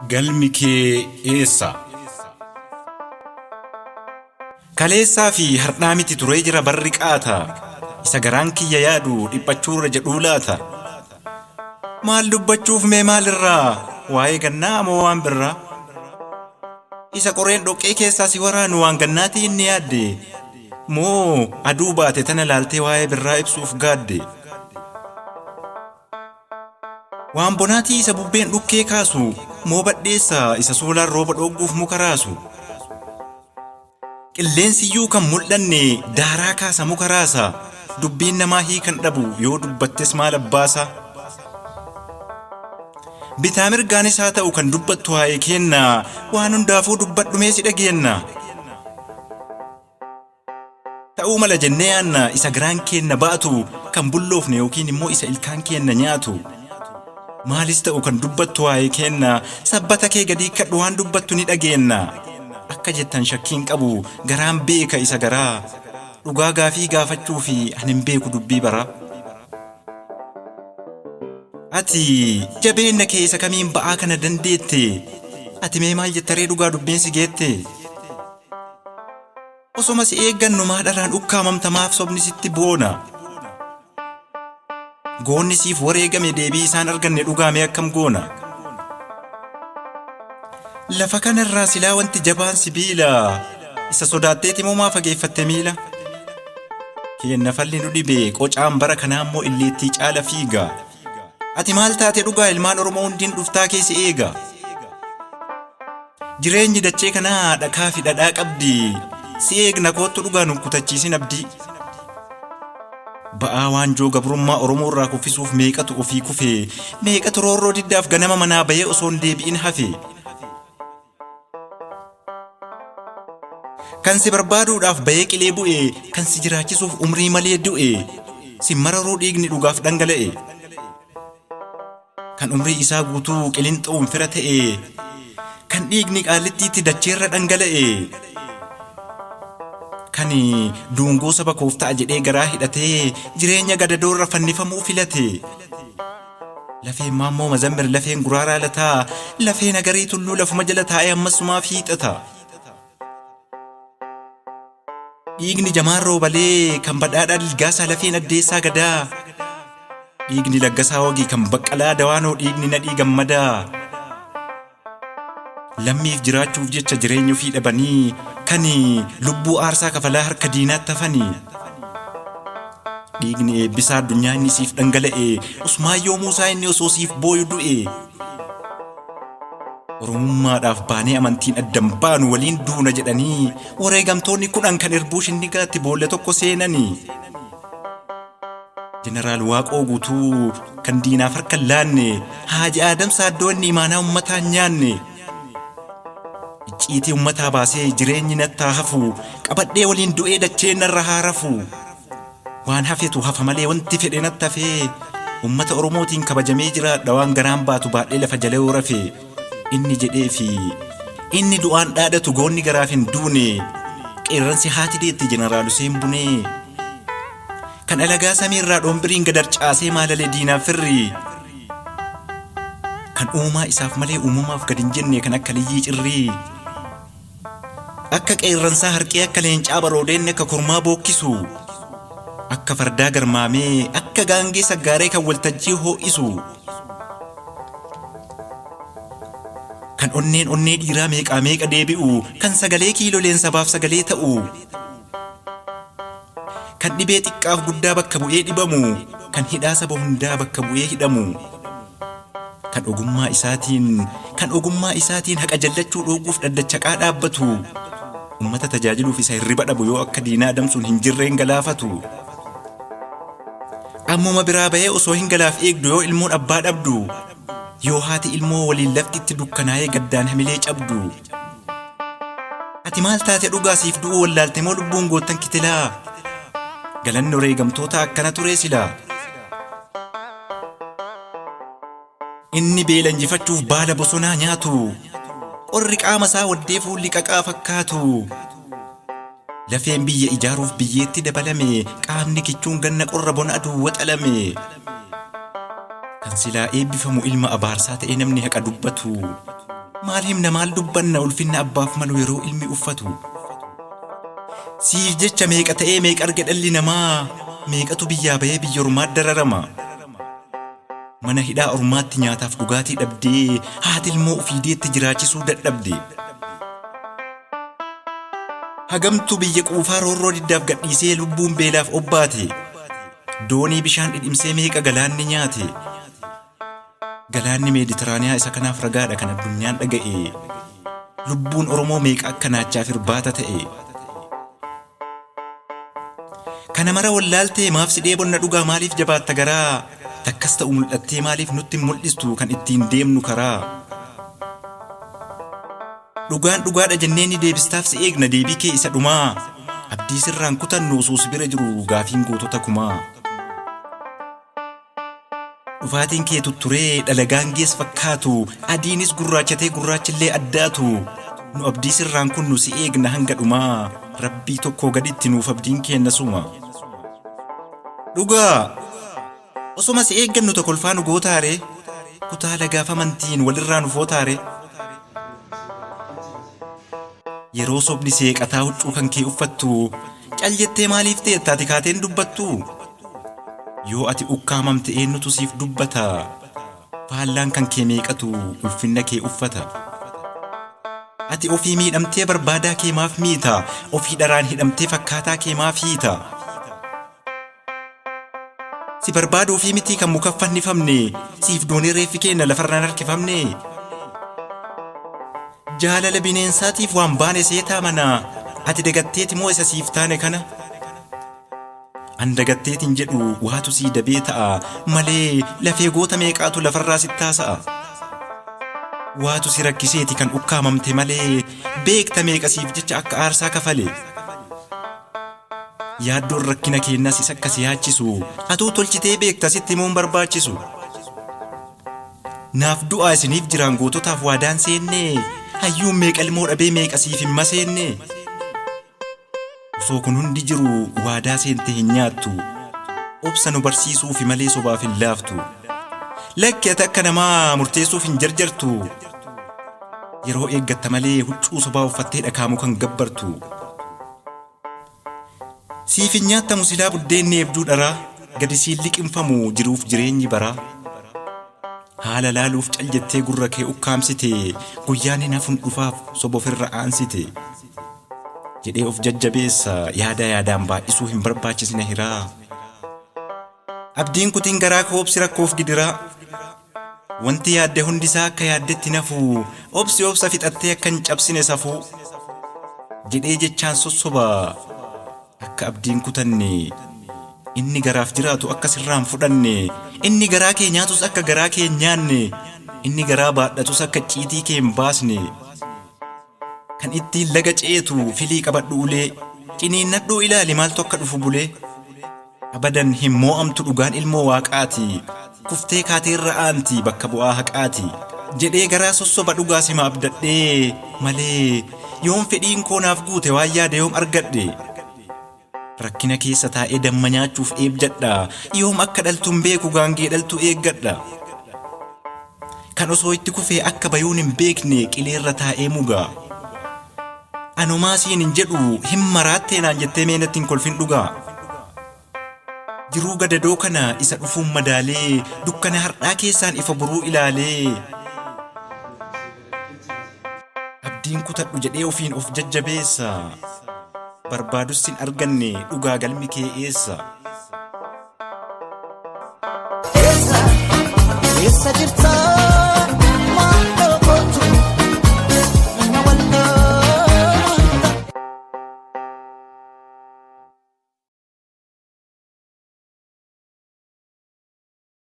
Galmi kee eessa? Kaleessaa fi hardhaa miti turee jira barri qaata. Isa garaan kiyya yaadu dhiphachuurra jedhuu laata. Maal dubbachuuf mee maalirraa? Waa'ee gannaa moo waan birraa? Isa qoreen dhoqqee keessaa si waraanu waan gannaatii inni yaadde? Moo aduu baate tana laaltee waa'ee birraa ibsuuf gaadde? Waan bonaatii isa bubbeen dhukkee kaasu moo badheessa isa soolaan rooba dhoogguuf muka raasu? Qilleensiyyuu kan mul'anne daaraa kaasa muka raasa. Dubbiin namaa hiikan dhabu yoo dubbattes maal abbaasa? Bitaa mirgaanis haa ta'u kan dubbattu waa'ee keenna waan hundaafuu dubbadhu mee si dhageenna. Ta'uu mala jennee yaanna isa garaan keenna baatu kan bulloofne yookiin immoo isa ilkaan keenna nyaatu. Maalis ta'u kan dubbattu waa'ee keenna sabbata kee gadi hiikkadhu waan dubbattu ni dhageenna. Akka jettan shakkiin qabu garaan beeka isa garaa. Dhugaa gaafii gaafachuu fi ani hin beeku dubbii baraa. Ati jabeenna kee isa kamiin ba'aa kana dandeette? Ati mee maal jettaree dhugaa dubbiin si geette? Osoma si eeggannu maa dharaan ukkaamamta maaf sobni sitti boona? Goonni siif wareegame deebii isaan arganne dhugaamee akkam goona? Lafa kanarraa silaa wanti jabaan sibiila. Isa sodaatteeti moo maa fageeffatte miila? Keenna falli nu dhibe qocaan bara kanaa immoo illeettii caala fiiga. Ati maal taate dhugaa ilmaan Oromoo hundiin dhuftaa kee si eega. Jireenyi dachee kanaa dhakaa fi dhadhaa qabdi. Si eegna koottu dhugaa nu kutachiisin abdii. Ba'aa waanjoo gabrummaa Oromoo irraa kuffisuuf meeqatu ofii kufe, meeqatu roorroo diddaaf ganama manaa bahee osoo hin deebi'in hafe. Kan si barbaaduudhaaf bahee qilee bu'e, kan si jiraachisuuf umrii malee du'e, si mararuu dhiigni dhugaaf dhangala'e. Kan umrii isaa guutuu qilinxoon fira ta'e, kan dhiigni qaallittiitti dacheerra dhangala'e, kan duungoo saba koof ta'a jedhee garaa hidhatee jireenya gadadoorra fannifamuu filate. Lafeen Maammoo Mazammir, lafeen Guraaraa Lataa, lafee Nagarii Tulluu lafuma jala taa'ee ammas sumaaf hiixata. Dhiigni Jamaan Roobalee kan Badhaadhaa Dilgaasaa lafeen Addeessaa Gadaa. Dhiigni Laggasaa Wagii kan Baqqalaa Dawaanoo dhiigni Nadhii Gammadaa. Lammiif jiraachuuf jecha jireenya ofii dhabanii kan lubbuu aarsaa kafalaa harka diinaatti hafanii. Dhiigni Eebbisaa Addunyaa inni siif dhangala'e Usmaayyoo Muusaa inni osoo siif booyu du'e. Oromummaadhaaf baanee amantiin addan baanu waliin duuna jedhanii wareegamtoonni 10 kan irbuu shinnigaatti boolla tokko seenanii. Jeneraal Waaqoo Guutuu kan diinaaf harka hin laanne Haaji Aadam Saaddoo inni imaanaa ummataa hin nyaanne. Icciitii ummataa baasee jireenyi nattaa hafu qabadhee waliin du'ee dacheen narra haa rafu. Waan hafetu hafa malee wanti fedhe natti hafee ummata Oromootiin kabajamee jiraadha waan garaan baatu baadhee lafa jala yoo rafe inni jedhee fi inni du'aan dhaadatu goonni garaaf hin duune qeerransi haati deette Jeneraal Huseen Bunee kan alagaa samiirraa dhombiriin gad harcaasee maalale diinaaf firri kan uumaa isaaf malee uumamaaf gad hin jenne kan akka liyyii cirrii Akka qeerransaa harqee akka leencaa baroodeenni akka kormaa bookkisu. Akka fardaa garmaamee akka gaangee saggaaree kan waltajjii hoo'isu. Kan onneen onnee dhiiraa meeqaa meeqa deebi'u kan sagalee kiiloleen sabaaf sagalee ta'u. Kan dhibee xiqqaaf guddaa bakka bu'ee dhibamu kan hidhaa saba hundaa bakka bu'ee hidhamu. Kan ogummaa isaatiin kan ogummaa isaatiin haqa jallachuu dhooguuf dhaddacha qaa dhaabbatu. Ummata tajaajiluuf isa hirriba dhabu yoo akka diinaa adamsuun hin jirreen galaafatu. Ammuma biraa bahee osoo hin galaaf eegdu yoo ilmoon abbaa dhabdu. Yoo haati ilmoo waliin lafti itti dukkanaa'ee gaddaan hamilee cabdu. Ati maal taate dhugaa siif du'uu wallaalte moo lubbuun goottan kitilaa? Galanni wareegamtootaa akkana turee silaa? Inni beela injifachuuf baala bosonaa nyaatu. Qorri qaama isaa waddee fuulli qaqaa fakkaatu. Lafeen biyya ijaaruuf biyyeetti dabalame qaamni kichuun ganna qorra bona aduu waxalame. Kan silaa eebbifamu ilma abaarsaa ta'ee namni haqa dubbatu. Maal himna maal dubbanna ulfinna abbaaf malu yeroo ilmi uffatu. Siif jecha meeqa ta'ee meeqa arge dhalli namaa meeqatu biyyaa bahee biyya ormaatti dararama. Mana hidhaa ormaatti nyaataaf dhugaatii dhabdee haati ilmoo ofii deette jiraachisuu dadhabde. Hagamtu biyya quufaa roorroo diddaaf gadhiisee lubbuun beelaaf obbaate. Doonii bishaan dhidhimsee meeqa galaanni nyaate. Galaanni Meeditiraaniyaa isa kanaaf ragaadha kan addunyaan dhaga'e. Lubbuun Oromoo meeqa akka naachaaf irbaata ta'e. Kana mara wallaaltee maaf si dheebonna dhugaa maaliif jabaatta garaa takkas ta'u mul'attee maaliif nutti hin mul'istu kan ittiin deemnu karaa. Dhugaan dhugaadha jennee ni deebistaaf si eegna deebii kee isa dhumaa. Abdii sirraan kutannu osoo si bira jiru gaafiin gootota kumaa. Dhufaatiin kee tutturee dhalagaan gees fakkaatu adiinis gurraachatee gurraachillee addaatu. Nu abdii sirraan kunnu si eegna hanga dhumaa rabbii tokkoo gaditti nuuf abdiin keenna suma. Dhugaa! Osoma si eeggannu tokolfaa nu gootaare kutaa lagaaf amantiin walirraa nu footaare. Yeroo sobni seeqataa huccuu kan kee uffattu cal jettee maaliif teetta ati kaateen dubbattu? Yoo ati ukkaamamte eenyutu siif dubbata? Faallaan kan kee meeqatu ulfinna kee uffata? Ati ofii miidhamtee barbaadaa kee maaf miita? Ofii dharaan hidhamtee fakkaataa kee maaf hiita? Si barbaaduu fi mitii kan muka fannifamne siif doonee reeffi keenya lafarraan harkifamne. Jaalala bineensaatiif waan baane seetaa mana ati dagatteeti moo isa siif taane kana? An dagatteetiin jedhu waatu sii dabee ta'a malee lafee goota meeqaatu lafarraa sittaasa'a. Waatu si rakkiseeti kan ukkaamamte malee beekta meeqa siif jecha akka aarsaa kafale. Yaaddoon rakkina keennas isa akka si yaachisu atuu tolchitee beekta sitti himuun barbaachisu. Naaf du'aa isiniif jiraan goototaaf waadaan seenne hayyuun meeqa ilmoo dhabee meeqa siif hin maseenne. Osoo kun hundi jiru waadaa seente hin nyaattu. Obsa nu barsiisuufi malee sobaaf hin laaftu. Lakki ati akka namaa murteessuuf hin jarjartu. Yeroo eeggatta malee huccuu sobaa uffattee dhakaamu kan gabbartu. Siif hin nyaattamu silaa buddeenni eebduu dharaa gadi siin liqimfamu jiruuf jireenyi baraa. Haala laaluuf cal jettee gurra kee ukkaamsite guyyaan hin hafun dhufaaf soba ofirra aansite. Jedhee of jajjabeessa yaada yaadaan baay'isuu hin barbaachisne hiraa. Abdiin kutiin garaa koo obsi rakkoof gidiraa. Wanti yaadde hundisaa akka yaaddetti nafu obsi obsa fixattee akka hin cabsine safuu. Jedhee jechaan sossoba akka abdiin kutanne inni garaaf jiraatu akka sirraan fudhanne inni garaa kee nyaatus akka garaa kee hin nyaanne inni garaa baadhatus akka ciitii kee hin baasne. Kan ittiin laga ceetu filii qabadhu ulee ciniinnadhuu ilaali maaltu akka dhufu bulee. Abadan hin moo'amtu dhugaan ilmoo waaqaati kuftee kaateerra aanti bakka bu'aa haqaati. Jedhee garaa sossoba dhugaa sima abdadhee malee yoom fedhiin koo naaf guute waan yaade yoom argadhe. Rakkina keessa taa'ee damma nyaachuuf eebjadha yoom akka dhaltu hin beeku gaangee dhaltu eeggadha. Kan osoo itti kufee akka bayuun hin beekne qileerra taa'ee muga. Anumaa siin hin jedhu hin maraattee naan jettee mee natti hin kolfin dhugaa. Jiruu gadadoo kana isa dhufuun madaalee dukkana har'aa keessaan ifa boruu ilaalee. Abdiin kutadhu jedhee ofiin of jajjabeessa. Barbaadus sin arganne dhugaa galmi kee eessa? Eessa, eessa jirta?